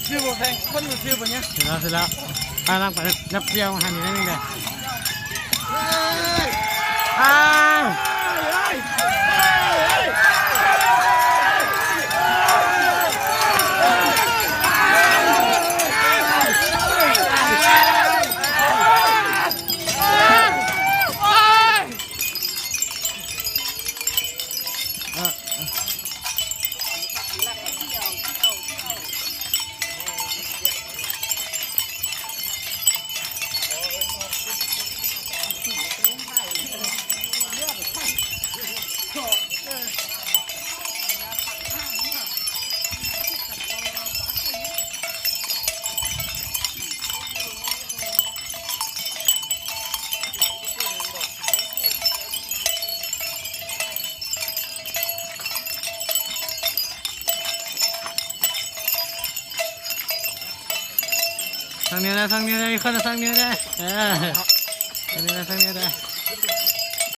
ຊື່ບໍ່ແພງ ຄົນຮູ້ຊື່ບໍ່ເນຍ? ເສດແລ້ວ ເສດແລ້ວ ກຳລັງໄປນັບດຽວ ມາຫານີ້ໜ້ອຍໜຶ່ງເດີ້. ອ້າວ. ທາງນີ້ແຫຼະ ທາງນີ້ແຫຼະ ມີຄົນທາງນີ້ແຫຼະ ເອີ ທາງນີ້ແຫຼະ ທາງນີ້ແຫຼະ.